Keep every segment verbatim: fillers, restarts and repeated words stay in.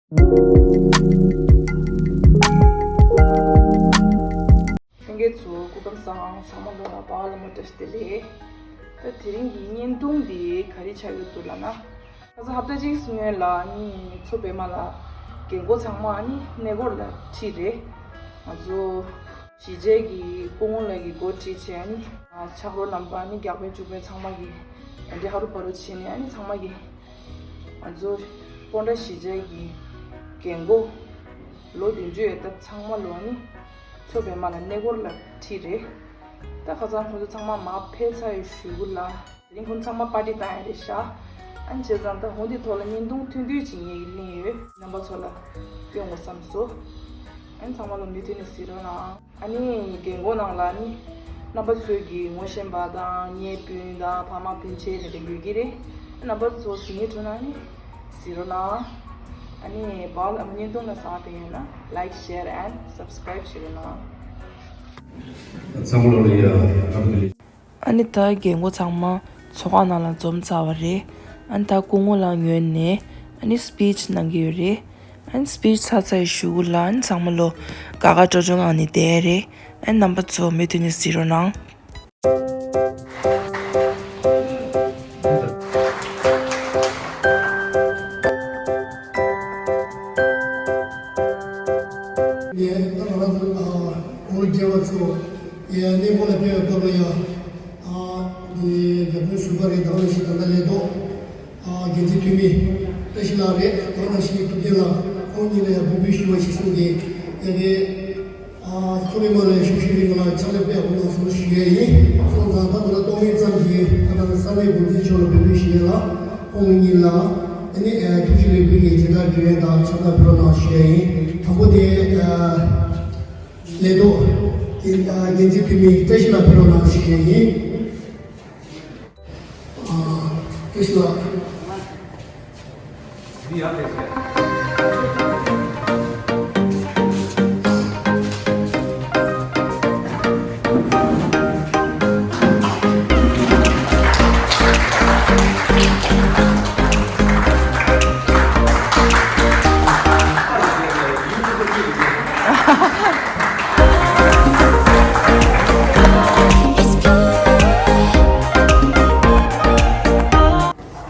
ལྷན་རྒྱས་ཚོ་སྐུ་ཁམས་བཟང་། ཚང་མ་ལོ་ལ་པ་ལ་མོ་བཀྲ་ཤིས་བདེ་ལེགས། ད་དེ་རིང་གི་བརྙན་ཐུང་འདི་ག་རེ་ཆགས་ཡོད་འདུག་ལབ་ན། ཁ་སང་ཧབ་ཏ་གཅིག་སྔོན་ལ་ནི་མཚོ་པད་མ་ལགས་རྒན་གོག་ཚང་མ་ནི་གནས་སྐོར་ལ་ཁྲིད་རེད། ང་ཚོ་གཞིས་བྱེས་ཀྱི་སྐུ་ངོ་ལགས་ཀྱིས་འགོ་ཁྲིད་བྱས་ནི་ཆབ་རོམ་རྣམ་པ་ནི་བརྒྱ་དཔོན་བཅུ་དཔོན་ཚང་མ་གིས་ཨ་འདྲ་ཧ་རུ་ཕ་རུ་བྱས་ནས་ཨ་ནི་ཚང་མ་གིས་ང་ཚོ་སྤོན་ཊ་གཞིས་བྱེས་ཀྱི་རྒན་གོག་ལོ་བདུན་ཅུ་ཡོད་སྟབས་ཚང་མ་ལོ་ནི་མཚོ་པད་མ་ལགས་གནས་སྐོར་ལ་ཁྲིད་རེད། ད་ཁ་སང་ཁོང་ཚོ་ཚང་མ་མར་ཕེབས་ཚར་ཡོད་ཞུ་གི་ལ། དེ་རིང་ཁོང་ཚང་མ་པར་ཊི་བཏང་ཡ་རེད་ཤག་ཨ་ནི་བྱས་ཙང་ད་ཧོང་འདི་ཐོག་ལ་བརྙན་ཐུང་ཐུང་ཐུང་ཅིག་ངས་ཀྱིས་ལེན་ཡོད། རྣམ་པ་ཚོ་ལ་སྟོན་དགོས་བསམ་སོང་། ཨ་ནི་ཚང་མ་ལ་མུ་མཐུད་ནས་གཟིགས་རོགས་གནང་། ཨ་ནི་རྒན་གོག་རྣམས་ལ་ནི་རྣམ་པ་ཚོས་ཀྱི་ངོ་ཤེས་པ་དང་གཉེན་སྤུན་དང་ཕ་མ་སྤུན་མཆེད་རེ་རེ་ཡོད་ཀྱི་རེད། རྣམ་པ་ཚོ་གཟིགས་ངེས་བྱུང་ན་ནི་གཟིགས་རོགས་གནང་། ཨ་ནི་བར་ལ་བརྙན་ཐུང་ལ་བཟང་བསྟན་ཡོད་ན་like, share and subscribe བྱེད་རོགས་གནང་། ཚང་མ་ལ་ཡ་ཨ་ནི་ད་རྒན་གོག་ཚང་མ་ཚོགས་ཁང་ནང་ལ་འཛོམས་ཚར་བ་རེད། ཨ་ནི་ད་སྐུ་ངོ་ལགས་ངོས་ནས་ཨ་ནི་སི་པིཆ་གནང་གི་ཡོད་རེད། ཨ་ནི་སི་པིཆ་ཚར་ཚར་ཡི་གཞུག་གུ་ལ་ཨ་ནི་ཚང་མ་ལོ་དགའ་དགའ་སྤྲོ་སྤྲོའི་ངང་ནས་བསྡད་རེད། ཨ་ནི་རྣམ་པ་ཚོ་མུ་མཐུད་ནས་གཟིགས་རོགས་གནང་། ངས་ད་ང་རང་ཚོ་ཨ་ཨོ་རྒྱལ་བ་ཚོ་ཡ་གནས་སྐོར་ལ་ཕེབས་པའི་སྐབས་ལ་ཡ་ཨ་འདི་རྒྱ་དཔོན་ཟུར་པ་རེད། ད་ནང་བཞིན་ད་ལྟ་ལས་ཐོག་ཨ་འགན་འཛིན་འཐུས་མི་བཀྲ་ཤིས་ལགས་རེད། ད་ནང་བཞིན་ཐུབ་བསྟན་ལགས་ཁོང་གཉིས་ལ་ཡ་འབོད་སྐུལ་ཞུ་བ་ཞིག་གསུངས་ཏེ་ཡ་གི་ཨ་ཁོ་མི་མང་ལ་ཤུགས་ཤིག་རིང་ལ་ཕྱག་ལས་དཔེ་ཡག་པོ་གནང་སོང་ཞུ་ཡས་ཡིན། སོང་ཙང་ད་ང་ལ་གཏོང་མིན་ཙམ་གྱིས་ད་ལྟ་ས་གནས་འགོ་འཛིན་མཆོག་ལ་འབོད་སྐུལ་ཞུ་ཡས་ལ་ཁོང་གཉིས་ལ་ཨ་ནི་ཨ་ཐུགས་རྗེ་ལེགས་འབུལ་གྱི་མཇལ་དར་སྒྲོན་ཡས་དང་ཕྱག་རྟགས་ཕུལ་རོགས་གནང་ཞུ་ཡས་ཡིན། དང་པོ་དེ་ཨ་ལས་ཐོག་འགན་འཛིན་འཐུས་མི་བཀྲ་ཤིས་ལགས་ཕེབས་རོགས་གནང་ཞུ་ཡས་ཡིན། ཨ་བཀྲ་ཤིས་ལགས།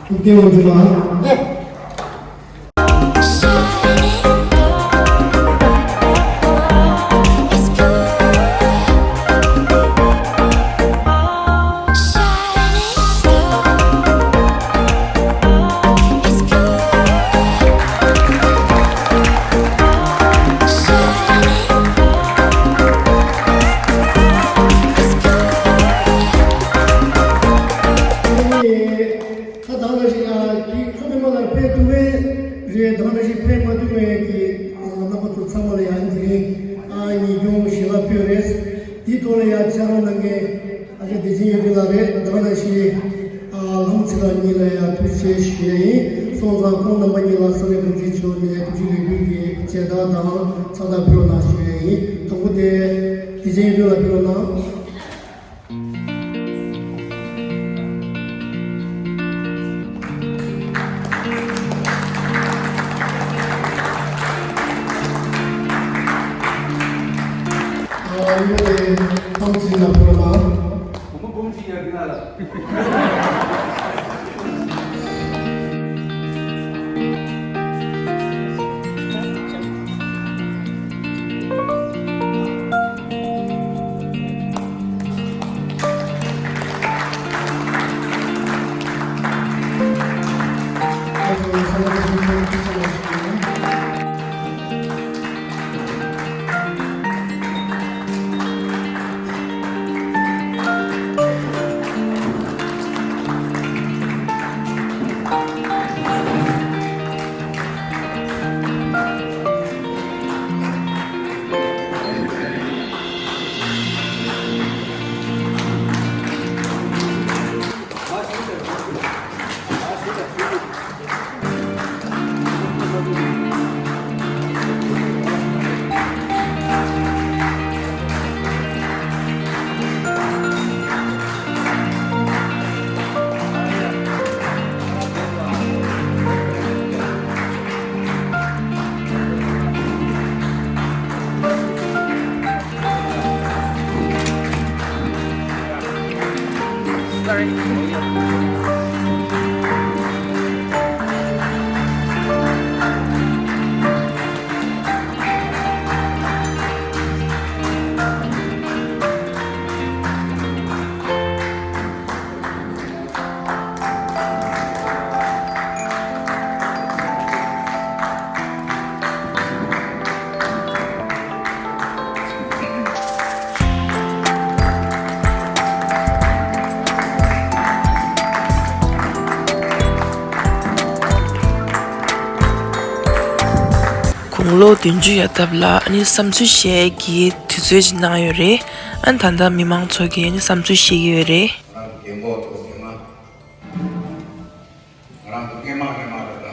ཐུབ་བསྟན་དབང་ཕྱུག་ལགས། ད་ད་ལ་ཞིག་ཨ་ཀི་ཁོ་པའི་མ་ལ་ཕེབས་ཐུབ་པའི་རེད། ད་ལ་ཞིག་ཕེབས་མ་ཐུབ་པའི་གི་ཨ་རྣམ་པ་ཚོ་ཚང་མ་ལ་ཡང་དེ་རིང་ཨ་ཉིན་གུང་ཞལ་ལག་ཕུལ་རེད། དེའི་ཐོག་ལ་ཡང་ཕྱག་རོགས་གནང་མཁན་ཨ་ཅག་བདེ་ཆེན་གཡུ་སྒྲོན་ལགས་རེད། ད་ལ་ཞིག་ཨ་ལྷ་མོ་ཚེ་རིང་གཉིས་ལ་ཡང་ཐུགས་རྗེ་ཆེ་ཞུ་ཡ་ཡིན། སོང་ཙང་ཁོང་རྣམ་པ་གཉིས་ལ་ས་གནས་འགོ་འཛིན་མཆོག་ནས་ཐུགས་རྗེ་ལེགས་འབུལ་གྱི་མཇལ་དར་དང་ཕྱག་རྟགས་ཕུལ་རོགས་གནང་ཞུ་ཡ་ཡིན། དང་པོ་དེ་བདེ་ཆེན་གཡུ་སྒྲོན་ལགས་ཕུལ་རོགས་གནང་། དགུང་ལོ་བདུན་ཅུ་ཡར་ཐབས་ལ་ཨ་ནི་བསམ་ཚུལ་བཤད་ཀྱི་དུས་ཚོད་ཅིག་གནང་ཡོད་རེད། ཨ་ནི་ད་ལྟ་མི་མང་ཚོ་གིས་ཨ་ནི་བསམ་ཚུལ་བཤད་ཀྱི་ཡོད་རེད། ང་རང་རྒན་གོག་ཚོ་མི་མང་། ང་རང་ཚོ་སྔས་མ་སྔས་མ་ལ་ད་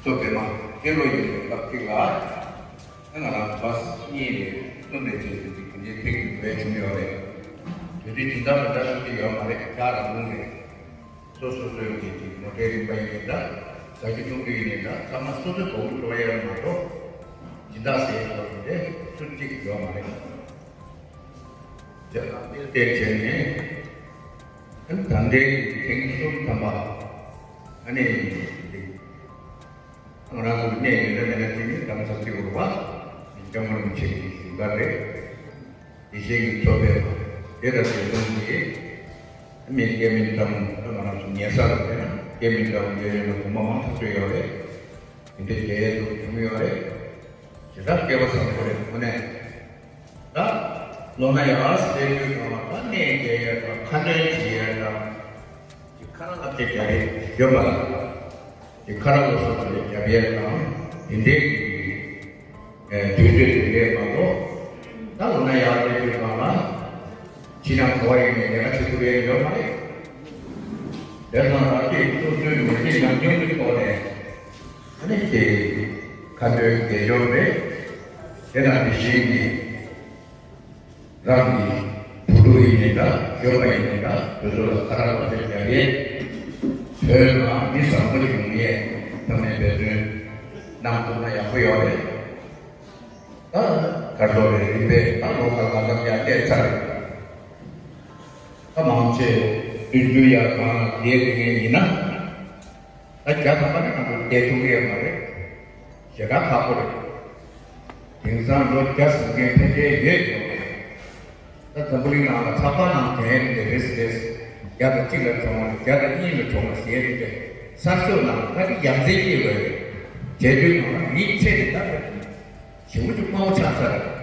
གཙོ་བདེ་མ་ཁེ་ལོ་ཡིན་པའི་སྐབས་ཅིག་ལ། ཨ་ང་རང་བ་གཉིས་ནས་གསུམ་ནས་བྱས་ཏེ་ཅིག་དེ་འདྲའི་ཐེངས་ཀྱི་འབད་བྱུང་ཡོད་རེད། དེ་དུས་དེ་འདྲ་མི་འདྲ་ཞིག་ཡོད་མ་རེད། ཁྱག་ར་ལུང་རེད། སོ་སོ་སོའི་གི་གི་མོ་ཊའི་རིན་པ་ཡིན་ནའི་འདྲ། ཟ་རྒྱུ་འཐུང་རྒྱུ་ཡིན་ནའི་འདྲ། ཚང་མ་སོ་སོའི་སྒོ་ནས་སྤྲོད་ཡ་མ་གཏོགས། སྦྱིན་བདག་ཟེར་བ་དེ་སུ་གཅིག་ཡོད་མ་རེད། དེ་ལ་དཔེར་བལྟས་བྱས་ནས། ཨ་ནི་ད་ལྟའི་ཐེངས་གསུམ་ཐམ་པ། ཨ་ནི་འདི་ང་རང་ཚོ་གནས་ཡོད་ན་མེད་ན་དེ་ནི་གདམ་ས་གཅིག་རུ་བ་སྐྱབས་མགོན་རིན་པོ་ཆེ་གི་བཞུགས་སྒར་རེད། དགེ་བཤེས་ཀྱི་མཚོ་པས་དེ་དང་དེ་ཙམ་གྱིས་མི་སྐད་མི་འདྲ་མོ་ང་རང་ཚོ་ཉལ་ས་ལ་བལྟས་ན་སྐད་མི་འདྲ་མོ་ཡོད་ཡོད་ན་དགོངས་པ་མང་ཐག་ཆོད་ཡོད་རེད། དེ་འདྲའི་རྒྱལ་ཡས་ཚོ་བྱུང་ཡོད་རེད། ཇི་ལྟར་སྐལ་བ་བཟང་པོ་རེད་དངོས་གནས། ད་ལོ་ན་ཡར་སླེབས་དུས་ཙམ་ལ་ད་གནས་མཇལ་ཡས་དང་ཁ་འདོན་བྱེད་ཡས་དང་། དེ་ཁ་རག་ལ་དེ་རྒྱབ་ཡས་ཡོད་པ་ལ། དེ་ཁ་རག་ལ་སོགས་པ་ལས་རྒྱབ་ཡས་དང་དེ་འདྲའི་གི་དུས་ཚོད་དེ་འདྲས་མ་གཏོགས། ད་ལོ་ན་ཡར་སླེབས་དུས་ཙམ་ལ་ཕྱི་ནང་ག་བ་ཡིན་ནའི་ལས་ཀ་བྱེད་ཐུབ་ཡས་ཡོད་མ་རེད། དེ་ཙམ་ལ་དེ་སོ་སོའི་མི་ཚེ་ནམ་རྒྱུན་གྱི་ཐོག་ནས། ཨ་ནི་དེ་ཁ་འདོན་དགེ་སྦྱོར་རེད། དེ་དང་དེ་བཞིན་གྱི་རང་གི་བུ་ཕྲུག་ཡིན་ནའི་འདྲ། གཞོན་པ་ཡིན་ནའི་འདྲ། དེ་ཚོ་ལ་ཁ་རག་པ་དེ་རྒྱག་ཡས། བོད་ལ་མི་བཟང་པོ་ཡོང་ཡས་ཐབས་མེད་འབད་བརྩོན་གནང་ཐུབ་ན་ཡག་པོ་ཡོད་རེད། ད་གར་སོགས་རེད་རིམ་པས་ད་ལོ་ཁ་ལ་འདམ་ཡར་བལྟས་ཚར་རེད། ད་མང་ཆེ་བདུན་ཅུ་ཡར་གང་ལ་བསྡད་དེ་ངེས་ཡིན་ན། ད་བརྒྱ་ཐམ་པ་ནི་ང་ཚོ་བསྡད་ཐུབ་ཀྱི་ཡོད་མ་རེད། ཞེ་དྲག་ཁག་པོ་རེད། དེང་སང་ལོ་བརྒྱ་ཟིན་མཁན་ཕལ་ཆེར་ཡོད་ཀྱི་ཡོད་མ་རེད། ད་འཛམ་བུ་གླིང་ནང་ལ་ཚགས་པར་ནང་དོན་ཡོད་དེ་རེད་རེད། བརྒྱ་དང་གཅིག་ལ་གྲོངས་པ་རེད། བརྒྱ་དང་གཉིས་ལ་གྲོངས་པ་ཟེར་རེད་དེ། གསར་ཤོག་ནང་ལ་ད་ཅིག་ཡ་མཚན་སྐྱེ་དགོས་རེད། བྱས་དུས་ནང་ལ་མི་ཚེ་རེ་ད་ཞེ་པོ་ཅིག་དམའ་བོ་ཆགས་ཚར་རེད།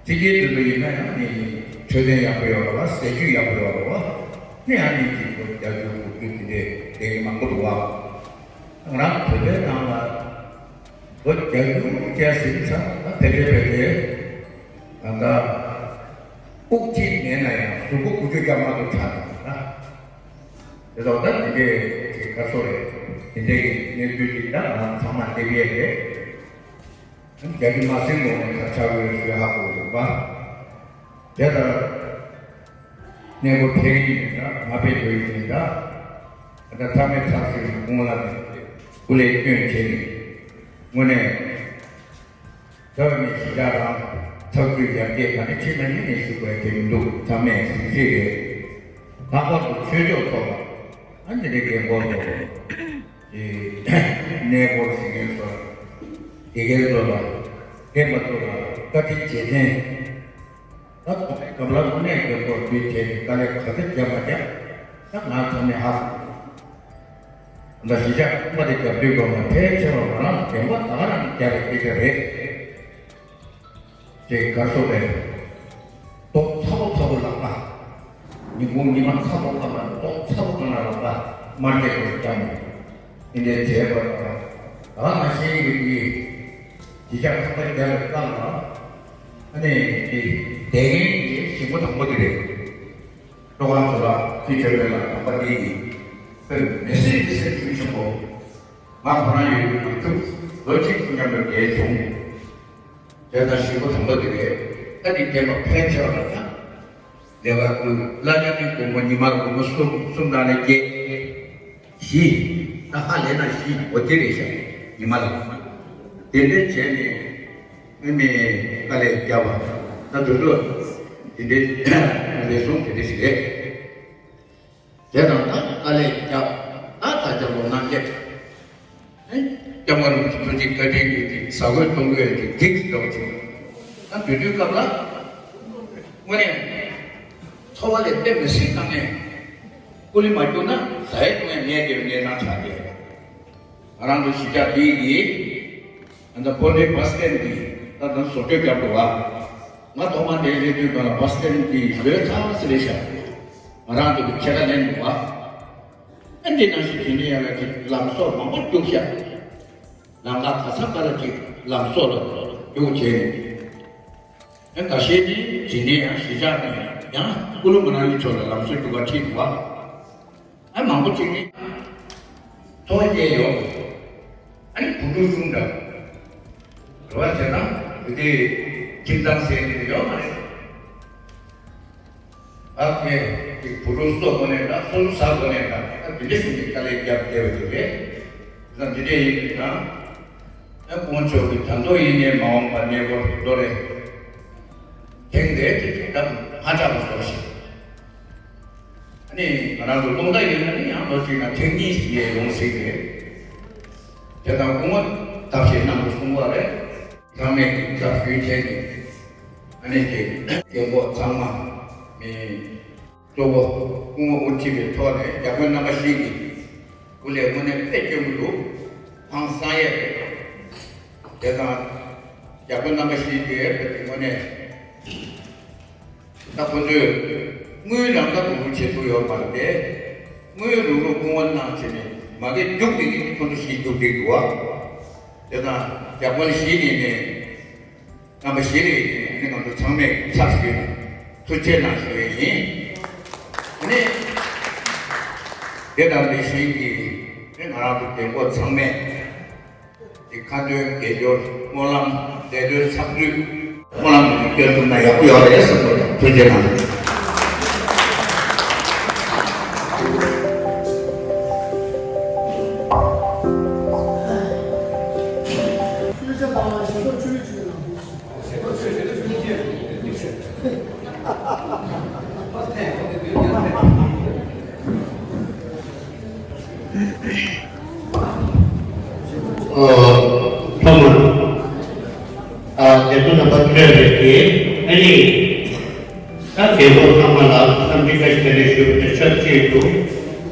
ཕྱི་རྒྱལ་དུ་ལ་ཡིན་ན་ཡང་ནི་འཕྲོད་བསྟེན་ཡག་པོ་ཡོད་རེད་བ། ཟས་བཅུད་ཡག་པོ་ཡོད་རེད་བ། ནི་ཡང་ནི་ཅིག་ལོ་བརྒྱད་ཅུ་དགུ་བཅུ་དེ་འདྲའི་བསྡད་མཁན་མང་པོ་འདུག་བ། ང་རང་བོད་པའི་ནང་ལ་ལོ་བརྒྱད་ཅུ་བཅུ་ཟིན་ཚར་ད་ཕལ་ཆེར་ཕལ་ཆེར་ད་ལྟ་དབུགས་གཅིག་མེད་ན་ཡང་གཟུགས་པོ་ཀུ་ཅོ་རྐྱང་མ་གཏོགས་ཆགས་འདུག་ད། དེ་ལྟར་ད་དེ་འདྲའི་ཅིག་དགའ་ཚོར་རེད། དེ་འདྲའི་གནས་ཚུལ་ཅིག་ད་ང་རང་ཚང་མ་སླེབས་ཡས་རེད། རྒྱ་གི་མ་སེང་ལོ་ནས་ཁ་ཆག་ཡོད་ཞུས་ཧ་གོ་འདུག་པ། དེ་ལྟར་གནས་སྐོར་ཕེབས་ཡིན་འདྲ་མ་ཕེབས་འགྲོ་ཡིན་འདྲ། ད་ལྟ་ཚང་མས་ཚར་ཞུས་ནས་དགུང་ལ་ནས་སྐུ་ལས་བསྐྱོན་བྱས་ནས་དངོས་གནས་ད་བར་ནས་གཞིས་ཆགས་རང་ཐག་གཅོད་ཡར་རྒྱས་ག་ནས་ཕྱིན་ན་ཡིན་ནས་ཞུ་དགོས་དེ་མི་འདུག་ཚང་མས་གཟིགས་གཟིགས་རེད། ལྷག་པར་དུ་ཆོས་ཕྱོགས་ཐོག་ལ་ཨ་ནི་རེ་འགན་འཁུར་དགོས། གནས་སྐོར་ཞིག་ཡིན་སོགས། དགེ་རྒན་ཚོ་ལ་རྒན་པ་ཚོ་ལ་བཀའ་དྲིན་རྗེས་དྲན། ད་ཐོག་མའི་སྐབས་ལ་དངོས་གནས་རྒན་པོར་དུས་བྱས་ཏེ་དཀའ་ལས་ག་ཚོད་བརྒྱབ་མ་བརྒྱབ་ད་ང་ཚང་མས་ཧ་གོ། ད་གཞིས་ཆགས་ཁང་པ་དེ་རྒྱབ་དུས་སྒང་ལ་ཕལ་ཆེ་བ་ང་རང་རྒན་པ་ད་ག་རང་རྒྱབ་པའི་སྐད་ཆ་རེད། ཅེས་དགའ་སོ་བས། རྡོ་ཚ་པོ་ཚ་པོ་ལག་པ། ཉིན་གུང་ཉི་མ་ཚ་པོ་སྒང་ལ་རྡོ་ཚ་པོ་སྒང་ལ་ལག་པ་དམར་སྐྱ་ཅིག་བརྐྱངས་ནས། འདི་འདྲའི་བྱས་པ་དང་། ད་ང་ཤེས་ཀྱི་འདི། གཞིས་ཆགས་ཁང་པ་རྒྱབ་པའི་སྐབས་ལ། ཨ་ནི་འདི་དེ་རིང་གི་ཞིང་པ་དང་པོ་དེ་རེད། སྤྲོ་ཁང་ཚོ་ལ་ཕི་ཆོས་མེད་ལ་དམ་པ་འདི་ཡིན། དཔེ་མི་སྲིད་ཀྱི་སེམས་ཤུགས་ཆེན་པོ། ང་ཁོ་རང་ཡོད་དུས་ནང་ཁྱུག་ལོ་གཅིག་ཙམ་མཉམ་དུ་བསྡད་བྱུང་། དེ་ལྟར་ཞིང་པ་དམ་པ་འདི་རེད། ད་འདི་བསྟན་པ་ཕལ་ཆེ་བ་ལ་ཡང་། ལས་ཀ་ཀུན་བླ་ཆེན་གྱི་དགོངས་པ་ཉི་མ་ལ་སྒོར་མོ་གསུམ་གསུམ་དང་ནས་བརྒྱད། བཞི། ད་ཧ་ལས་ན་བཞི་འོ་དེ་རེད་ཤག་ཉི་མ་ལ། དེ་འདྲ་བྱས་ནས་ཨ་ནི་དཀའ་ལས་བརྒྱབ་པ། ད་དུས་ཚོད་དེ་འདྲའི་ལས་སོང་དེ་འདྲ་ཞིག་རེད། དེ་དང་ད་དཀའ་ལས་བརྒྱབ། ད་ད་ཆ་ལོ་ན་སླེབས། སྐྱབས་མགོན་རིན་པོ་ཆེ་ཐུགས་རྗེ་བཀའ་དྲིན་གྱིས་ཅིག་ཟ་དགོས་འཐུང་དགོས་ཅིག་འགྲིག་ཅིག་འགྲོ་ཅིག་ད་དུས་དུས་སྐབས་ལ། དངོས་གནས། འཚོ་བ་ལས་དཔེ་མི་སྲིད་གཏོང་ངེས། ཀུ་ལི་མ་བསྐྱུར་ན་ཟ་ཡས་འཐུང་ཡས་མེད་དེ་གནས་སྟངས་ཆགས་ཏེ། ང་རང་ཚོ་གཞིས་ཆགས་འདི་ཡི། ད་ལྟ་བོད་འདི་བ་སི་ཊན་འདི་ད་ལྟ་བཟོ་བཅོས་རྒྱབ་འདུག་བ། ང་ཐོག་མ་འདིར་སླེབས་དུས་སྒང་ལ་བ་སི་ཊན་འདི་ལོས་ཚ་བ་སི་རེད་ཤག་ང་རང་ཚོ་གི་ཕྱེད་ཀ་ལེན་འདུག་བ། ཨ་འདི་ནང་བཞིན་དེ་འདྲ་ཡང་ལ་ཅིག་ལམ་སོགས་མང་པོ་རྒྱུགས་ཤག་ལམ་ཁ་ག་ས་ག་ལ་ཅིག་ལམ་སོགས་ལ་རྒྱུགས་བྱས་ནས། ཡང་འགའ་ཤས་ཀྱིས་དེ་ནས་ཡང་གཞིས་ཆགས་ནས་ཡང་ཀུན་སློང་མི་རང་གི་ཕྱོགས་ལ་ལམ་སང་རྒྱུག་པ་ཁྲིད་འདུག་པ། ཨ་མང་པོ་ཅིག་ནི་ཚོང་སྐྱེལ་ཡོད། ཨ་ནི་བུ་ཕྲུག་གསུམ་འདྲ། རེ་བ་བྱས་ན་དེ་དེ་ཁྱིམ་ཚང་ཟེར་ནི་ཡོད་མ་རེད། ཨ་ཕས་ཀྱི་བུ་ཕྲུག་གསོ་དགོས་ནས་འདྲ། སོ་སོ་ཟ་དགོས་ནས་འདྲ། ཨ་དེ་འདྲ་ཞིག་གི་དཀའ་ལས་བརྒྱབ་བསྡད་པ་དེ་རེད། ད་འདི་འདྲ་ཡིན་དུས་ཀྱང་། ཨ་དཀོན་མཆོག་གིས་ད་དུང་ཡིན་ནའི་མ་འོངས་པ་གནས་སྐོར་ལོ་རེ་ཐེངས་རེ་དེ་དུས་ད་མ་ཆག་པ་བཟོ་ཞིག་ཨ་ནི་ང་རང་ཚོ་སློབ་གྲྭ་ཡིན་ན་ནི་ཡང་ལོ་གཅིག་ན་ཐེངས་གཉིས་ཡས་ཡོང་སྲིད་རེད། དེ་དང་སྐུ་ངོ་ཐབས་ཤེས་གནང་དགོས་གསུངས་པ་རེད། ཚང་མས་ཚབ་ཞུས་བྱས་ནས་ཨ་ནི་དེ་རྒན་གོག་ཚང་མ་མི་གཙོ་བོ་སྐུ་ངོ་དབུ་ཁྲིད་པའི་ཐོག་ནས་རྒྱ་དཔོན་རྣམ་པ་བཞི་གིས་སྐུ་ལས་དངོས་གནས་དཔེ་སྐྱོན་གྱི་འདུག་ཧང་སང་ཡས་རེད། དེ་དང་རྒྱ་དཔོན་རྣམ་པ་བཞི་དེ་བོད་ཀྱི་དངོས་གནས། ད་ཁོ་ཚོས་དངུལ་རང་ད་གོང་བུ་བྱེད་ཐུབ་ཡོད་མ་རེད་དེ། དངུལ་རུག་རུག་སྐུ་ངོ་གནང་བྱས་ནས་མ་གི་རྒྱུགས་འདི་གི་ཁོ་ཚོ་ཞིག་རྒྱུགས་འདི་འདུག་བ། དེ་དང་རྒྱ་དཔོན་བཞི་ནས་ནས་རྣམ་པ་བཞི་རེད་དེ་ནི་ང་ཚོ་ཚང་མས་ཚབ་ཞུས་ནས་ཐུགས་རྗེ་གནང་ཞུ་བའི་ཡིན། ཨ་ནི་དེ་དང་དེ་བཞིན་གྱི་ནི་ང་རང་ཚོ་རྒན་གོག་ཚང་མས། དེ་ཁ་འདོན་དགེ་སྦྱོར་སྨོན་ལམ་ལས་དོན་ཚགས་ཚུད་སྨོན་ལམ་ནང་སྐྱོན་ཐུབ་ན་ཡག་པོ་ཡོད་རེད་བསམ་གྱི་འདུག་ཐུགས་རྗེ་གནང་། ཨོ། ཐོག་མར། ཨ་རྒྱལ་པོ་རྣམ་པ་ཐོན་རེད་དེ། ཨ་ནི། ད་རྒན་གོག་ཚང་མ་ལ་འཚམས་འདྲི་བཀྲ་ཤིས་བདེ་ལེགས་ཞུ་བའི་ཕྱག་ཕྱིར་དུ།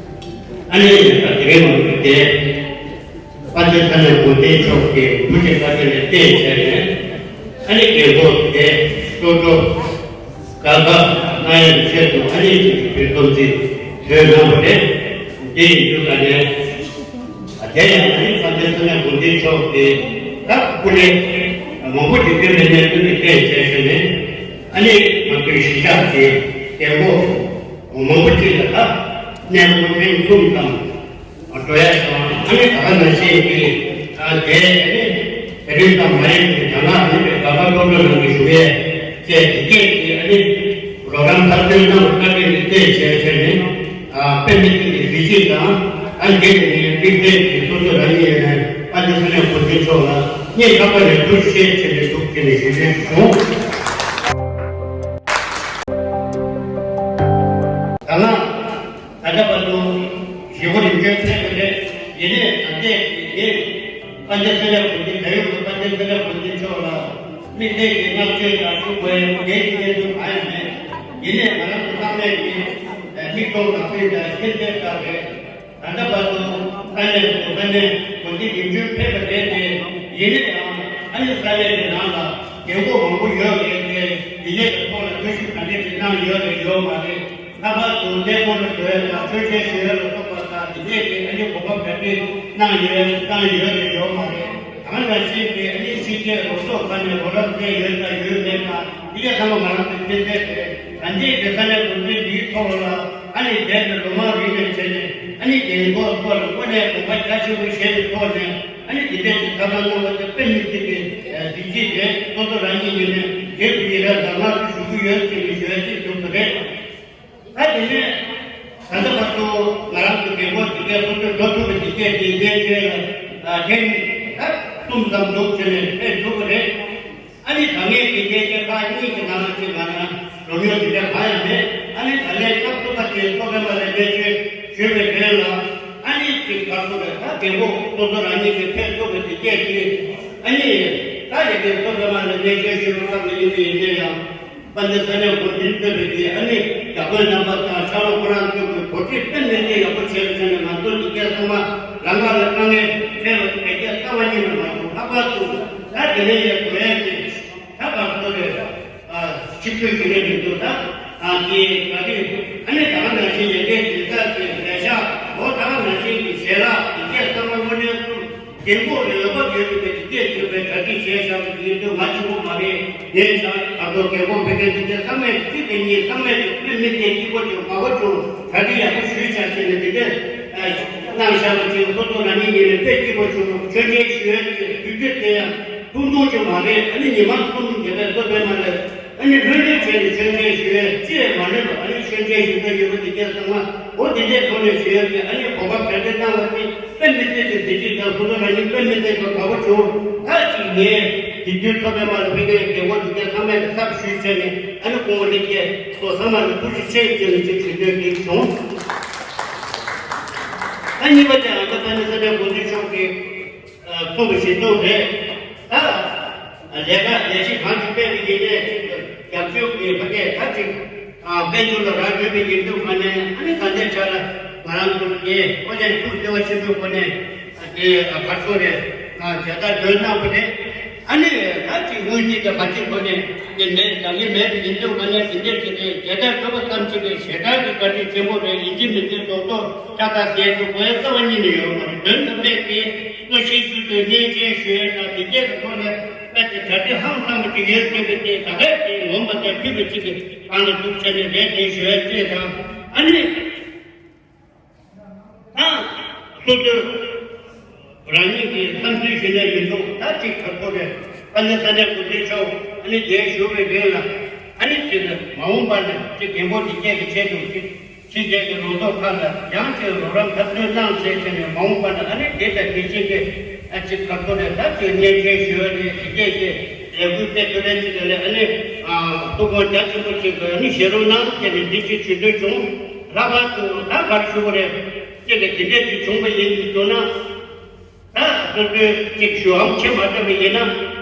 ཨ་ནི་ད་དེ་རིང་མ་དེ། དཔལ་ལྡན་ས་གནས་འགོ་འཛིན་མཆོག་གིས་ཐུགས་རྗེ་བཀའ་དྲིན་ལ་བརྟེན་བྱས་ནས། ཨ་ནི་རྒན་གོག་དེ་སོ་སོ་དགའ་དགའ་གནང་ཡག་ཆེད་དུ་ཨ་ནི་ཅིག་གི་སྟོབས་ཆེན་བོད་གནང་བ་རེད། དེ་ཡིན་དུས་ཀ་ནས་དེ་ཡང་ཨ་ནི་དཔལ་ལྡན་ས་གནས་འགོ་འཛིན་མཆོག་གིས་ད་སྐུ་ལས་མང་པོ་ཅིག་བསྐྱོན་པའི་གནས་ཚུལ་དེ་བརྟེན་བྱས་ནས་ཨ་ནི་ང་ཚོའི་གཞིས་ཆགས་ཀྱི་རྒན་གོག་མང་པོ་ཅིག་ལ་ད་གནས་སྐོར་ཐེངས་གསུམ་ཙམ། འགྲོ་ཡ་དང་ཨ་ནི་ད་ག་ནང་བཞིན་གྱི་ཨ་དེ་ཨ་ནི་དེ་རིང་དང་མ་ཡིན་གྱི་ད་ང་ཨ་ནི་པའི་ག་པ་སློབ་གྲྭ་ནང་གི་བཞུགས་ཡས་བཅས་དེ་གས་ཀྱི་ཨ་ནི་རོགས་རམ་ཐབས་ཇུས་གནང་བ་ལྟ་བུའི་ནི་བལྟས་བྱས་བྱས་ནས་ཨ་དཔེ་མི་སྲིད་ཀྱི་གཟི་བརྗིད་དང་ཨ་འདི་ནི་ནི་དམིགས་བསལ་གྱི་སོ་སོ་རང་ཉིད་ཡིན་ནས་ཨ་ནི་ས་གནས་འགོ་འཛིན་མཆོག་ལ་སྙིང་ཐག་པ་ནས་ཐུགས་རྗེ་ཆེ་ཞེས་ཐུགས་རྗེ་ནས་ཞུ་ལན་ཞུ། ད་ང་། ད་ལྟ་བར་དུ་ཞི་བ་རིམ་བྱོན་ཕེབས་པ་རེད། ཡིན་ནའི་ད་ལྟའི་ངས་དཔལ་ལྡན་ས་གནས་འགོ་འཛིན་བལ་ཡུལ་གྱི་དཔལ་ལྡན་ས་གནས་འགོ་འཛིན་མཆོག་ལ་དམིགས་བསལ་གྱི་བསྔགས་བརྗོད་དང་ཐུགས་ཁུར་ཡོད་པ་གལ་ཆེ་གལ་ཆེ་གང་ཡང་མེད། ཡིན་ནའི་ང་རང་ཚོ་ཚང་མས་ཀྱི་མིག་མཐོང་ལག་ཟིན་དང་ཤེས་ཚད་ལྟར་རེད། ད་ལྟ་བར་དུ་ས་གནས་སུ་ས་གནས་འགོ་འཛིན་ཡིན་རྒྱུན་ཕེབས་པ་རེད་དེ། ཡིན་ནའི་ཡང་ཨ་ནི་ས་གནས་ཀྱི་ནང་ལ་རྒན་གོག་མང་པོ་ཡོད་རེད་དེ། འདི་ནས་ཀྱི་ཐོག་ལ་ཐུགས་ཞིབ་ག་འདྲས་ཀྱི་གནང་ཡོད་རེད་ཡོད་མ་རེད། ལྷག་པར་དུ་གནས་སྐོར་ལ་འགྲོ་ཡ་དང་མཆོད་མཇལ་ཞུ་ཡ་ལ་སོགས་པ་དང་འདི་ནས་ཀྱི་ཨ་ནི་གོ་སྐབས་ག་འདྲས་གནང་ཡོད་གནང་ཡོད་རེད་ཡོད་མ་རེད། ད་ག་ནང་བཞིན་གྱི་ཨ་ནི་ཕྱི་རྒྱལ་རོགས་ཚོགས་ཁག་ནས་རོགས་རམ་སྤྲད་ཡོད་དང་ཡོད་མེད་དང་འདི་ག་ཚང་མ་ང་རང་ཚོའི་ཕན་ཐོགས་རེད། ད་འདི་གི་ས་གནས་འགོ་འཛིན་འདིའི་ཐོག་ལ་ཨ་ནི་རྒན་གྱི་ལོ་མང་རིང་ནས་བྱས་ནས་ཨ་ནི་རྒན་གོག་ཚོ་ལ་དངོས་གནས་དགོངས་པ་རྒྱ་ཆེན་པོ་བཞེས་པའི་ཐོག་ནས་ཨ་ནི་འདི་འདྲས་ཀྱི་ཐབས་ལམ་གནང་བ་དེ་དཔེ་མི་སྲིད་པའི་གཟི་བརྗིད་རེད། སོ་སོ་རང་ཉིད་ངོས་ནས་རྗེས་སུ་ཡི་རང་དང་བསྔགས་བརྗོད་ཞུ་གི་ཡོད་ཅེས་ནས་ཞུ་ཡ་གཅིག་བྱུང་བ་རེད། ད་དེ་ནས་ད་ལྟ་བར་དུ་ང་རང་ཚོ་རྒན་གོག་དེ་གས་སོ་སོའི་འགྲོ་ཐུབ་པ་དེ་གས་དེ་འདྲའི་ཆེད་ལ་ཐེངས་ད་གསུམ་ཙམ་འདུག་བྱས་ནས་ཕེབས་ཐུབ་པ་རེད། ཨ་ནི་ད་ངས་དེ་གས་དེ་ཁག་གཉིས་ཀྱི་ནང་ལ་ཅིག་ང་ན་འགྲོ་མྱོང་དེ་འདྲ་གང་ཡང་མེད། ཨ་ནི་ད་ལན་སྐབས་སུ་བབ་པའི་ཚོགས་པའི་མ་ལ་གནས་ཚུལ་ཞུས་པའི་དོན་ལ་ཨ་ནི་ཅིག་བར་དུ་ལ་ད་རྒན་གོག་སོ་སོ་རང་ཉིད་ཀྱི་ཕེབས་ཐུབ་པ་དེ་གས་དེ་ཨ་ནི་ད་ལས་ཀའི་ཚོགས་པའི་མ་ལ་གནས་ཚུལ་ཞུས་པའི་སྐབས་ལ་ཡིན་པ་ཡིན་ན་ཡང་། དཔལ་ལྡན་ས་གནས་འགོ་འཛིན་གཙོས་པའི་དེ་ཨ་ནི་རྒྱ་དཔོན་རྣམ་པ་དང་ཤར་ལྷོ་ཁོ་རང་ཚོ་གི་གོ་སྒྲིག་དཔེ་མི་སྲིད་ཡག་པོ་བྱས་པའི་ཆ་ནས་ང་ཚོ་འདི་གས་ཚང་མ་ལམ་ཁ་ལ་དཀའ་ངལ་འཕྲད་པ་དེ་གས་རྩ་བ་ཉིད་ནས་མ་བྱུང་། ལྷག་པར་དུ་ད་དེ་ནས་ཡང་དགོས་ཡས་ཀྱི་ད་བར་དུ་རེད། ཨ་ཕྱི་ཚུལ་ཞིག་ནས་མི་འདུག་ད་ཨ་དེ་ག་དུས་ཨ་ནི་ད་ག་ནང་བཞིན་ཡ་གའི་དེ་ཚ་དེ་ལས་ཤག་འོ་ད་ག་ནང་བཞིན་གྱི་ཞལ་ལག་དེ་གས་ཚང་མ་དངོས་གནས་གསུམ། རྒན་གོག་ལ་འོས་བབ་ཡོད་པའི་དེ་སྐད་ཆོད་པའི་གྲ་སྒྲིག་བྱས་བཞག་པའི་ཡིན་དུས་ང་གཅིག་པོ་མ་རེད། ངས་ཆ་ཨ་ཁོ་རྒན་གོག་བོད་སྐད་འདི་དེ་ཚང་མས་ཚིག་དེ་གཉིས་ཚང་མས་དེ་དཔེ་མི་སྲིད་སྐྱིད་པོ་བྱུང་དགའ་པོ་བྱུང་གྲ་སྒྲིག་ཡག་པོ་ཞུས་བྱ་བྱས་ནས་དེ་འདྲས་གནང་བཞག་པ་ཅིག་སོ་སོ་རང་ཉིད་ཉིད་ནས་དཔེ་སྐྱིད་པོ་བྱུང་། ཆོས་མཇལ་ཞུ་ཡས་ཀྱི་དུས་ཚོད་དེ་ཡང་ཐུང་ཐུང་ཅིག་མ་རེད། ཨ་ནི་ཉི་མ་གསུམ་བརྒྱབ་པའི་སོ་པའི་མ་ལས། ཨ་ནི་ལྷོད་ལྷོད་བྱས་ནས་ཆོས་མཇལ་ཞུ་ཡས་ཅི་ཡང་མ་ལོས་པ། ཨ་ནི་ཆོས་མཇལ་ཞུ་འདོད་ཡོད་པ་དེ་སྐད་ཚང་མ་འོ་དེ་འདྲས་ཐོག་ནས་ཞུ་ཡས་ཀྱི་ཨ་ནི་གོ་སྐབས་ག་འདྲས་བཏང་བ་དེ་དཔེ་མི་སྲིད་དེ་གཟི་བརྗིད་དང་སོ་སོ་རང་ཉིད་དཔེ་མི་སྲིད་པ་དགའ་པོ་བྱུང་། ད་ཅིག་ངས་དེ་དུས་ཚོགས་པའི་མ་ལ་ཕི་ཀའི་རྒན་གོག་དེ་སྐད་ཚང་མས་གསར་ཞུས་བྱས་ནས་ཨ་ནི་སྐུ་ངོ་ལེགས་སྐྱེས་སོགས་ཚང་མ་ལ་ཐུགས་རྗེ་ཆེ་ཞུས་ནས་ཅིག་ཞུ་འདོད་དེ་བྱུང་། ད་གཉིས་པ་དེ་ཨ་མདོ་ས་གནས་ས་གནས་འགོ་འཛིན་མཆོག་གིས། གསུངས་པ་བཞིན་དུ་རེད། ད་ལས་ཀ་ལས་གཞི་གང་ཅིག་སྤེལ་བའི་ཡིན་ནའི་ཅིག་རྒྱབ་སྐྱོར་གྱི་ཕ་སྐད་ད་ཅིག་དཔལ་འབྱོར་ལ་རག་ཡོད་པའི་ཡིན་དུས་ཁ་ནས་ཨ་ནི་ད་ལྟའི་ཆ་ལ་ང་རང་ཚོ་དེ་ཨོ་ལན་ཐུགས་བརྩེ་བ་ཆེན་པོའི་སྒོ་ནས་དེ་ག་ཚོད་རེད་མཇལ་དར་སྒྲོན་གནང་བ་རེད། ཨ་ནི་ད་ཅིག་དངུལ་རྩིས་དང་ག་ཅིག་སྒོ་ནས་དེ་མེད་ད་ངས་མེད་པའི་ཡིན་དུས་ཁ་ནས་དེ་འདྲས་བྱས་ཏེ་མཇལ་དར་སྒྲོན་པ་ཙམ་ཅིག་གི་ཞེ་དྲག་གི་བཀའ་དྲིན་ཆེན་པོ་རེད། ཡིན་གཅིག་མིན་གཅིག་རྡོག་རྡོག་ལྕགས་ཐག་བསྡད་འདུག་དགོས་རྩ་བ་ཉིད་ནས་ཡོད་མ་རེད། དོན་དམ་པའི་དེ། བློ་ཤེས་ཤུགས་དང་གཉེན་ཆེན་ཞུ་ཡས་དང་དེ་སྐད་ཀྱི་ཐོག་ནས་དཔེ་དེ་གྲ་སྒྲིག་ཧང་སང་པོ་ཅིག་ཡོད་ཟེར་བའི་དེ་ད་གས་དེ་ངོམ་པ་དང་ཕུད་པ་ཅིག་གི་སྒང་ལ་འདུག་བྱས་ནས་རེད་དེ་ཞུ་ཡས་ཅེས་དང་ཨ་ནི། ད་སོ་སོའི་རང་ཉིད་ཀྱི་བསམ་ཚུལ་ཞུ་ནས་མི་འདུག་ད་ཅིག་ག་ཚོད་རེད། ཨ་ནི་ས་གནས་འགོ་འཛིན་མཆོག་ཨ་ནི་དེ་ཞུ་བའི་རིང་ལ་ཨ་ནི་ཅིག་མ་འོངས་པ་ནས་ཅིག་རྒན་གོག་དེ་སྐད་ཀྱི་ཆེད་དུ་ཅིག་ཕྱི་རྒྱལ་གྱི་ལོ་ཐོག་ཁག་ལ་ཡང་ཅིག་རོགས་རམ་ཐབས་འདོད་གནང་བྱས་བྱས་ནས་མ་འོངས་པ་ན་ཨ་ནི་དེ་དང་དེ་བཞིན་གྱི་ཨ་ཅིག་ག་ཚོད་རེད་ད་ཅིག་བརྙན་འཕྲིན་ཞུ་བ་རེད་དེ་སྐད་ཀྱི་ལས་འགུལ་སྤེལ་ཐུབ་ལེ་ཅིག་ལ་ཨ་ནི་ཐུགས་དགོངས་རྒྱ་ཆེན་པོ་ཅིག་ཨ་ནི་བཞེས་རོགས་གནང་བྱས་ནས་འདི་ཅིག་ཞུ་འདོད་བྱུང་། ལྷག་པར་དུ་ད་ག་རེ་ཞུ་དགོས་རེད། ཅིག་གི་དེ་འདྲས་ཅིག་བྱུང་བ་ཡིན་དུས་ན། ད་སོ་སོའི་ཅིག་ཞུ་ཨམ་ཆེ་མ་བཏབ་པ་ཡིན་ན་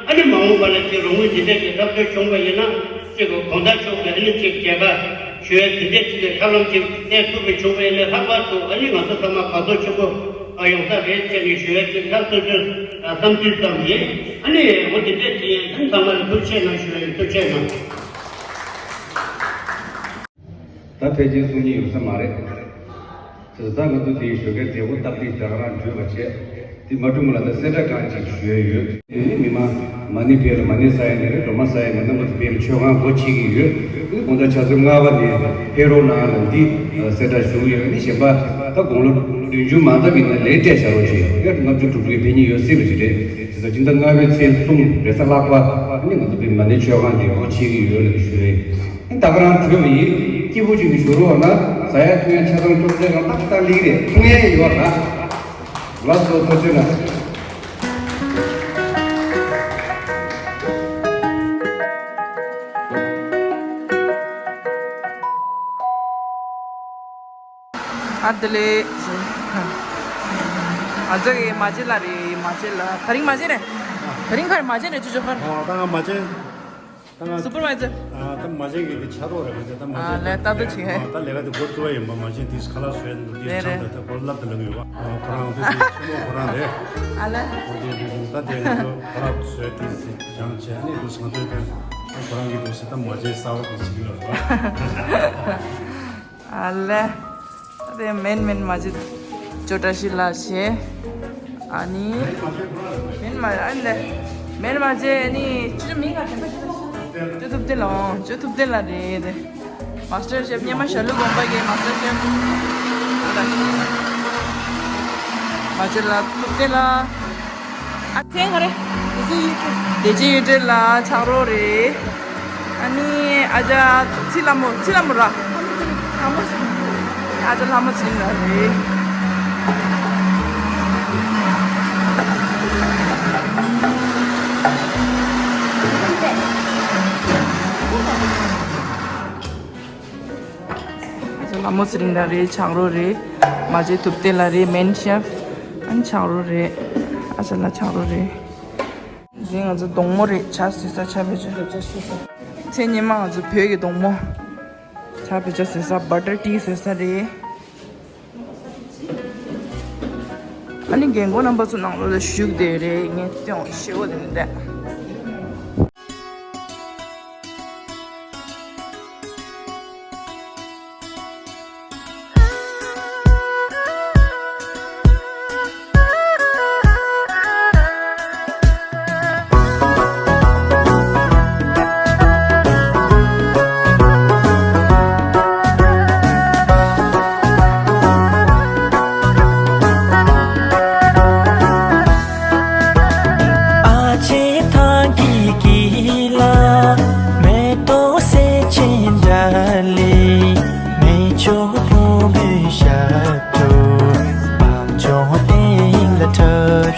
ཨ་ནི་མ་འོངས་པ་ལ་ཅིག་རོགས་དངུལ་འདི་འདྲ་ཅིག་ཐབས་འདོད་བྱུང་བ་ཡིན་ན་ཅིག་གི་གོང་ད་ཆོག་གི་ཨ་ནི་ཅིག་རྒྱལ་ཁ་ཞུ་ཡ་དེ་འདྲ་ཅིག་གི་ཐབས་ལམ་ཅིག་བསྟན་ཐུབ་པ་བྱུང་བ་ཡིན་ན་ལྷག་པར་དུ་ཨ་ནི་ང་ཚོ་ཚང་མ་དགའ་ཚོར་ཆེན་པོ་ཡོང་ས་རེད་ཅེས་ནས་ཞུ་ཡ་ཅིག་ད་སོ་སོའི་བསམ་ཚུལ་ཙམ་ཡིན། ཨ་ནི་འོ་དེ་འདྲ་ཅིག་ཡིན་ཨ་ནི་ཚང་མ་ལ་ཐུགས་རྗེ་ཆེ་གནང་ཞུ་ཡ་ཡིན། ཐུགས་རྗེ་ཆེ་གནང་། ད་ཕལ་ཆེར་གསུང་སྙིང་ཡོང་ས་མ་རེད། དེ་ད་ང་ཚོ་དེའི་ཞོགས་ཀའི་མཛད་སྒོ་སྟབས་བདེ་དེ་ག་རང་འགྲུབ་པ་བྱས། དེ་མ་འགྲུབ་མ་ལ་ད་གསལ་བསྒྲགས་གང་ཅིག་ཞུ་ཡ་ཡོད། དེ་ནི་མི་མང་མ་ཎི་ཕེབས་ལ་མ་ཎི་ཟ་ཡ་ནི་རེད། སྒྲོལ་མ་ཟ་ཡ་ནི་རྣམ་པ་ཚོ་ཕེབས་ལ་མཆོད་ཁང་སྒོ་ཕྱེ་གི་ཡོད། དེ་དགོང་དག་ཆུ་ཚོད་ལྔ་པ་ནས་ཕེབས་རོགས་གནང་ལ་འདི་གསལ་བསྒྲགས་ཞུ་གི་ཡོད། ནི་གཞན་པ་ད་དགུང་ལོ་བདུན་ཅུ་མ་འདབ་ཡིན་ན་ལས་སྤྲད་བྱ་རོགས་བྱེད་ཡ་ལྔ་བཅུ་དྲུག་ཅུ་ཕེབས་ཉེན་ཡོད་སྲིད་པ་ཞིག་རེད། དེ་ཚོ་སྤྱི་ཟླ་ལྔ་པའི་ཚེས་གསུམ་རེས་གཟའ་ལྷག་པ་ནི་ང་ཚོ་ཕེབས་མ་ཎི་མཆོད་ཁང་འདི་སྒོ་ཕྱེ་གི་ཡོད་ལ་ཞུ་རེད། ད་ག་རང་བྲོས་པ་ཡིན། སྐྱིད་པོ་ཅིག་ནས་བཞུགས་རོགས་གནང་། ཟ་ཡ་འཐུང་ཡ་ཆ་ཚང་ཅོག་ཙེ་གང་ཏག་ཏག་ལིག་རེད། འཐུང་ཡ་ཡོད་ལ། ལགས་སོ་ཐུགས་རྗེ་གནང་། ཨ་དེ་ལས། ང་ཚོ་གི་མ་བྱེད་ལ་རེད། མ་བྱེད་ལ་དེ་རིང་མ་བྱེད་རེད། དེ་རིང་ཁ་རེད་མ་བྱེད་རེད་ཅོ་ཅོ་ཁ་རེད། ཨོ་ད་ང་མ་བྱེད། ད་ང་སུ་པར་བའི་ཛར། ཨ་ད་མ་བྱེད་ཀྱི་དེ་ཆ་རོགས་རེད་ཁ་ཆ་ད་མ་ཨ་བྱེད་ལས་ད་ད་ད་ཅིག་ཧེ། ཨ་ད་ལས་ཀ་དེ་འགོ་བཙུགས་པ་ཡིན་པ་མ་བྱེད་དེ་ཁ་ལག་བཟོས་འདུག་དེ་རེད་ཆང་རེད། ད་ད་གོ་ལབ་ད་ལབ་ཡོད་པ། ཨ་ཁོ་རང་དེ་དེ་ཆེན་མོ་ཁོ་རང་རེད། ཨ་ལས། ཁོ་དེ་དེ་ད་དེ་ང་ཚོ་ཁ་ལག་བཟོས་དེ་ཆང་བྱས་ནས་དུ་ང་ཚོའི་དེ་ཁོ་རང་གི་དུ་ད་མ་བྱེད་གསར་བ་དེ་ཞིག་ལ་རེད། ཨ་ལེ། ཨ་དེ་མེན་མེན་མ་བྱེད། ཅོ་བཀྲ་ཤིས་ལགས་བྱས། ཨ་ནི། མེན་མ་ཨ་ལེ། མེན་མ་བྱེད་ཨ་ནི་ཅོ་ཅོ་མིང་ག་དེ་ཅོ་ཐུབ་བསྟན་ལགས། ཨོ་ཅོ་ཐུབ་བསྟན་ལགས་རེད་དེ། མ་སི་ཊར་ཤེཕ་སྙེ་མ་ཞྭ་ལུ་དགོན་པ་གི་མ་སི་ཊར་ཤེཕ། ཨ་ལེ། མ་བྱེད་ལགས་ཐུབ་བསྟན་ལགས། ཨ་ཚེ་ག་རེ། བདེ་ཆེན་གཡུ་སྒྲོན་ལགས་ཆག་རོགས་རེད། ཨ་ནི་ཨ་ཅག་ཚེ་ལྷ་མོ་ཚེ་ལྷ་མོ་ར། ལྷ་མོ་ཚེ། ཨ་ཅག་ལྷ་མོ་ཚེ་རིང་ལགས་རེད། ཨ་ཅག་ལྷ་མོ་ཚེ་རིང་ལགས་རེད། ཆག་རོགས་རེད། མ་བྱེད་ཐུབ་བསྟན་ལགས་རེད། མེན་ཤེཕ། ཨ་ནི་ཆག་རོགས་རེད། ཨ་ཅག་ལགས་ཆག་རོགས་རེད། འདི་ང་ཚོ་སྡོང་མོ་རེད། ཇ་བཟོ་ས་ཇ་བེད་སྤྱོད། ཚེ་སྔོན་མ་ང་ཚོ་བོད་ཀྱི་སྡོང་མོ། ཇ་བེད་སྤྱོད་བཟོ་ས་བ་ཊར་ཊི་བཟོ་ས་རེད། ཨ་ནི་རྒན་གོག་རྣམ་པ་ཚོ་ནང་ལོགས་ལ་བཞུགས་བསྡད་རེད། ངས་སྟོན་ཤེས་བོ་དེ་འདྲ།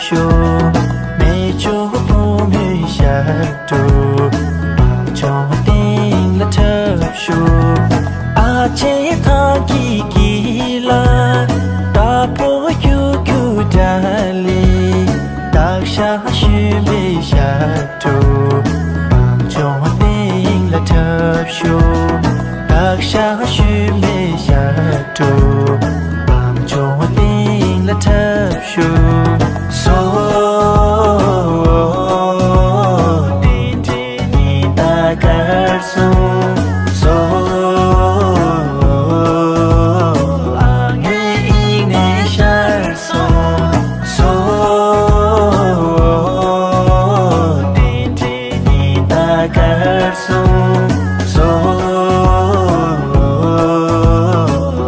ཤོག་མེ་ལྕེ་ཕོ་མོའི་ཞབས་བྲོ། བང་ཆུང་སྟེང་ལ་འཁྲབ་ཤོག་ཨ་ཆེ་ཐང་གི་དཀྱིལ་ལ། དྭགས་པོ་ཁྱུག་ཁྱུག་འདྲ་ལེ། སྟག་ཤར་གཞོན་པའི་ཞབས་བྲོ། བང་ཆུང་སྟེང་ལ་འཁྲབ་ཤོག་སྟག་ཤར་གཞོན་པའི་ཞབས་བྲོ། བང་ཆུང་སྟེང་ལ་འཁྲབ་ཤོག་སོ། ཏན་ཏན་ཉི་ཟླ་དཀར་སོང་། སོ། ཨ་ངའི་དབྱིངས་ནས་ཤར་སོང་། སོ། ཏན་ཏན་ཉི་ཟླ་དཀར་སོང་། སོ།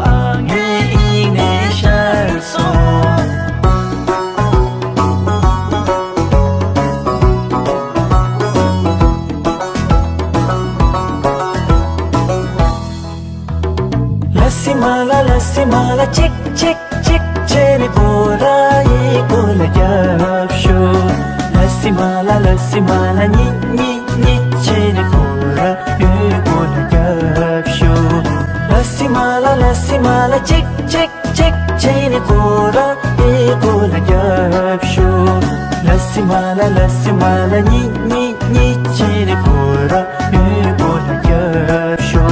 ཨ་ངའི་དབྱིངས་ནས་ཤར་སོང་། ལ་སི་མ་ལ་ལ་སི་མ་ལ་གཅིག་གཅིག་གཅིག་བྱས་ནས་སྐོར་ར་ཡི་སྐོར་ལ་རྒྱབ་ཤོག་ལ་སི་མ་ལ་ལ་སི་མ་ལ་གཉིས་གཉིས་གཉིས་བྱས་ནས་སྐོར་ར་ཡི་སྐོར་ལ་རྒྱབ་ཤོག་ལ་སི་མ་ལ་ལ་སི་མ་ལ་གཅིག་གཅིག་གཅིག་བྱས་ནས་སྐོར་ར་ཡི་སྐོར་ལ་རྒྱབ་ཤོག་ལ་སི་མ་ལ་ལ་སི་མ་ལ་གཉིས་གཉིས་གཉིས་བྱས་ནས་སྐོར་ར་ཡི་སྐོར་ལ་རྒྱབ་ཤོག་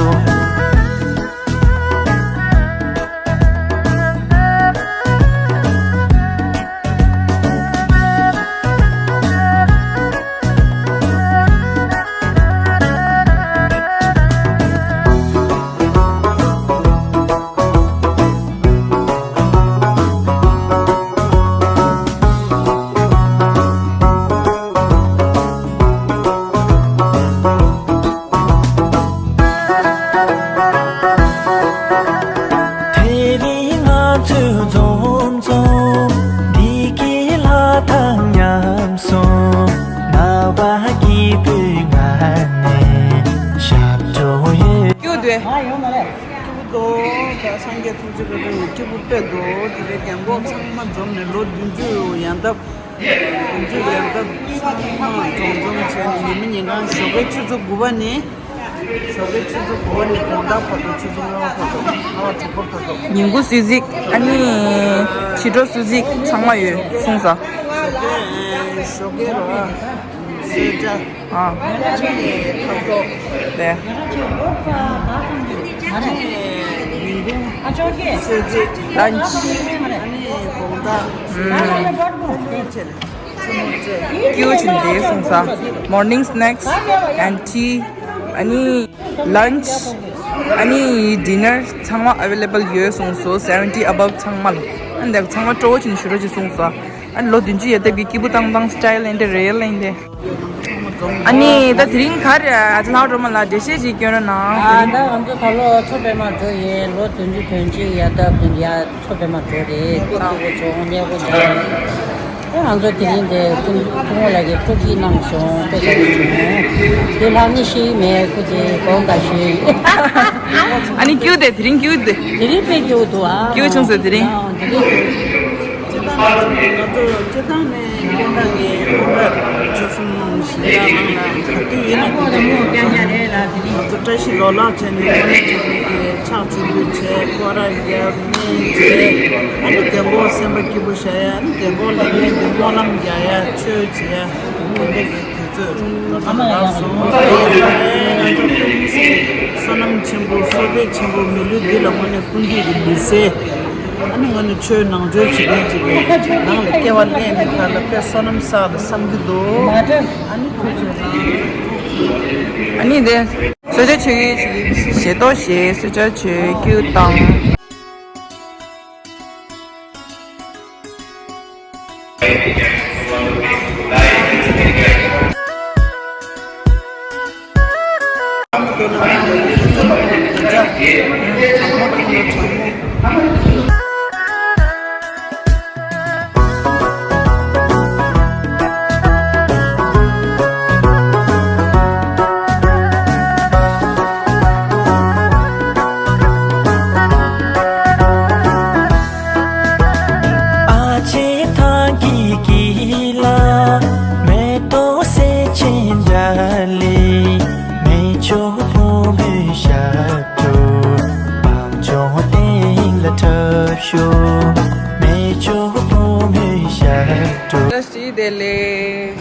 དེ་རིང་ང་ཚོའི་འཛོམས་འཛོམས། འདི་གའི་ལྷ་དང་མཉམ་སོང་། ནག་པ་སྐྱིད་པོའི་ངང་ནས་ཞབས་བྲོ་ཡོད། སྐྱིད་པོ་འདུག་ཨ། ཡོད་མ་རེད། སྐྱིད་པོ་འདུག་ད་སངས་རྒྱས་ཐུགས་རྗེ་བཀའ་དྲིན་སྐྱིད་པོ་དཔེ་འདུག་དེ་རིང་རྒན་གོག་ཚང་མ་འཛོམས་ནས་ལོ་བདུན་ཅུ་ཡན་འདབ། བདུན་ཅུ་ཡན་འདབ་ཚང་མ་འཛོམས་འཛོམས་བྱས་ནས་ཉི་མ་ཉིན་གང་ཞོགས་ཀའི་ཆུ་ཚོད་དགུ་པ་ནས། ཞོགས་པའི་ཆུ་ཚོད་དགུ་པ་ནས་དགོང་དག་བར་དུ། ཆུ་ཚོད་ལྔ་པ་བར་དུ། ལྔ་པ་དྲུག་པ་བར་དུ། ཉིན་གུང་གསོལ་ཚིགས། ཨ་ནི་ཕྱི་དྲོ་གསོལ་ཚིགས་ཚང་མ་ཡོད་གསུངས་སོང་། ཞོགས་ཀའི་ཞོགས་ཀའི་རོ། གསོལ་ཇ། ཨ། ཨ་ནི་ཁ་དོག་དེ། ཨ་ནི་ཉིན་གུང་གསོལ་ཚིགས། ལན་ཆི། ཨ་ནི་དགོང་དག་ཨུམ། ཆེ་ལ། སྐྱིད་པོ་བྱུང་སྟེ་གསུངས་སོང་། Morning snacks and tea. ཨ་ནི་lunch. ཨ་ནི་dinner ཚང་མ་available ཡོད་གསུངས་སོང་། seventy above ཚང་མ་ལ། ཨ་ནི་ཚང་མ་སྤྲོ་བོ་བྱུང་ཞུ་རོགས་ཅེས་གསུངས་སོང་། ཨ་ནི་ལོ་བདུན་ཅུ་ཡན་འདབ་ཀྱི་སྐྱིད་པོ་ཏང་ཏང་style ཨེ་འདྲ་རེད་ལ་ཨེ་འདྲ། ཨ་ནི་ད་དེ་རིང་ག་རེ་ཨ་ཅག་ལྷག་སྒྲོལ་མ་ལགས་འགྲེལ་བཤད་ཅིག་སྐྱོན་རོགས་གནང་། ཨ་ད་ང་ཚོ་ད་ལོ་མཚོ་པདྨ་འགྲོ་ཡིན། ལོ་བདུན་ཅུ་དོན་གཅིག་ཡན་འདབ་དེ་ཡ། མཚོ་པདྨ་འགྲོ་རེད། སྐུ་གཅིག་པོ་བྱུང་། མཉེས་པོ་བྱུང་། ཨེ་ང་ཚོ་དེ་རིང་འདིར་སྐུ་སྐུ་ངོ་ལགས་ཀྱིས་སྤྲོ་སྐྱིད་གནང་སོང་། དཔེ་དགའ་པོ་བྱུང་། དེ་ལྷག་ནི་ཤེས་ཀྱི་མེད། སྐུ་དེ་དགོངས་དག་ཞུ། ཨ་ནི་སྐྱིད་པོ་དེ་དེ་རིང་སྐྱིད་པོ་དེ། དེ་རིང་དཔེ་སྐྱིད་པོ་འདུག་ཨ། སྐྱིད་པོ་བྱུང་སོང་དེ་རིང་། ཨ་དེ་རིང་སྐྱིད་པོ། སྤྱིར་བཏང་ནས་ང་ཚོ་སྤྱིར་བཏང་ནས་སྤུན་ཟླ་གི་སྤུན་ཟླ་བཅུ་གསུམ་བཞི་ལྔ་ནང་ལ་ག་དུས་ཡིན་ན་ང་ཚོ་བཀྲ་ཤིས་ལོ་ལེགས་བྱས་ནས་དངོས་གནས་དྲང་གནས་ཀྱི་ཕྱག་མཆོད་འབུལ་བྱས། སྐོར་ར་བརྒྱབ། སྨན་བྱས། ཨ་ནི་རྒན་གོག་སེམས་པ་སྐྱིད་པོ་བྱ་ཡ། ཨ་ནི་རྒན་གོག་ལ་སྨན་གྱི་སྨོན་ལམ་རྒྱག་ཡ། ཆོས་བྱེད་ཡ། དངོས་གནས་ཀྱི་དུས་ཚོད་ང་ཚོ་ལ་ལགས་སོང་། བསོད་ནམས་ཆེན་པོ་བསོད་བདེ་ཆེན་པོ་མི་ལུས་འདི་ལ་དངོས་གནས་ཀུན་འདུས་ཀྱི་མི་ཚེ། ཨ་ནི་ང་ནི་ཆོས་ནང་ཆོས་བྱེད་མཁན་ཅིག་ཡིན། ནང་ལ་སྐྱེ་བ་ལེན་ནི་ཁ་ལ་དཔེ་བསོད་ནམས་བསགས་ལ་བསམ་གྱི་འདུག་ཨ་ནི་ཐུགས་རྗེ་གནང་། ཨ་ནི་དེ་གསོལ་ཇ་མཆོད་ཀྱི་ཞལ་ཏོག་བཞེས། གསོལ་ཇ་མཆོད་ཀྱི་དང་། ཨ་ཆེ་ཐང་གི་དཀྱིལ་ བཀྲ་ཤིས་བདེ་ལེགས།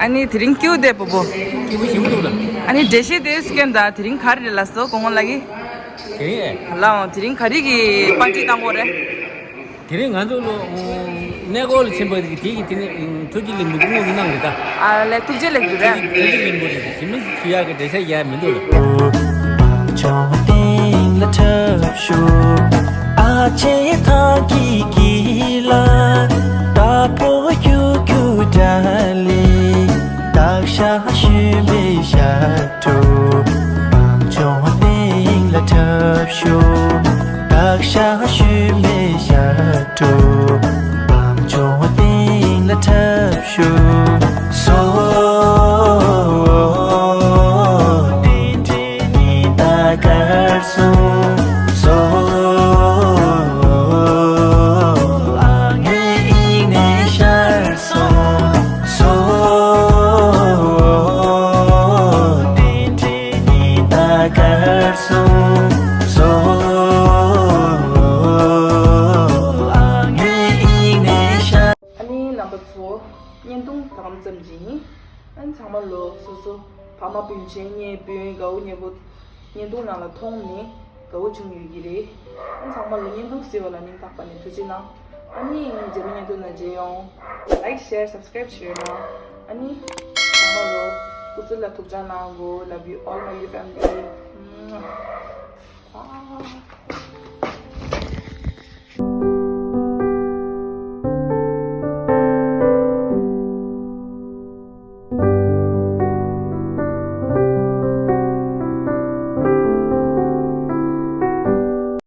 ཨ་ནི་དེ་རིང་སྐྱིད་པོ་བསྡད་པ་པོ། སྐྱིད་པོ་ཞིག་འདུག་ལ། ཨ་ནི་འགྲེལ་བཤད་དེ་སྐྱོན་དང་དེ་རིང་ག་རེ་རེད་ལ་སོ་གོང་མོ་ལགས་ཀྱིས། དེ་རིང་ཨེ། ལའང་དེ་རིང་ག་རེ་གི་པར་ཊི་བཏང་གོ་རེད། དེ་རིང་ང་ཚོ་ལོ་གནས་སྐོར་ལ་ཕྱིན་པ་དེ་གི་དེ་གི་དེ་ནི་ཐུགས་རྗེ་ལེགས་འབུལ་སྐུ་ངོ་གནང་རེད་ད། ཨ་ལས་ཐུགས་རྗེ་ལེགས་འབུལ་རེད། ཐུགས་རྗེ་ལེགས་འབུལ་རེད། ཞི་མི་ཞུ་ཡག་གི་འགྲེལ་བཤད་ཡག་མི་འདུག་ལ། བང་ཆུང་སྟེང་ལ་འཁྲབ་ཤོག་ཨ་ཆེ་ཐང་གི་གི་ལ། ད་པོ་ཁྱུ་ཁྱུ་འདྲ་ལི། སྟག་ཤ་ཞུན་མའི་ཤ་དྲུག་བང་ཆུང་སྟེང་ལ་འཁྲབ་ཤོག་སྟག་ཤ་ཞུན་མའི་ཤ་དྲུག་བང་ཆུང་སྟེང་ལ་འཁྲབ་ཤོག་སོ། ཏིང་ཏིང་ནི་ད་གར་སོང་། སོ། ཨ་ངའི་དབྱིངས་ནས་ཤར་སོང་། སོ། ཏིང་ཏིང་ནི་ད་གར་སོང་། སོ། ཨ་ངའི་དབྱིངས་ནས་ཤར། ཨ་ནི་རྣམ་པ་ཚོ། བརྙན་ཐུང་ད་གམ་ཙམ་གྱིས་ཡིན། ཨ་ནི་ཚང་མ་ལོ་སོ་སོ་ཕ་མ་སྤུན་མཆེད་གཉེན་སྤུན་དགའ་བོ་ཉེ་པོ་བརྙན་ཐུང་ནང་ལ་མཐོང་ནས་དགའ་བོ་བྱུང་ཡོད་ཀྱི་རེད། ཨ་ནི་ཚང་མ་ལོ་བརྙན་ཐུང་གཟིགས་པ་ལ་སྙིང་ཐག་པ་ནས་ཐུགས་རྗེ་གནང་། ཨ་ནི་རྗེས་མའི་བརྙན་ཐུང་ནང་མཇལ་ཡོང་། Like, share, subscribe བྱེད་རོགས་གནང་། ཨ་ནི་ཚང་མ་ལོ་སྐུ་གཟུགས་ལ་ཐུགས་ཅག་གནང་དགོས། Love you all, my family. ཨ།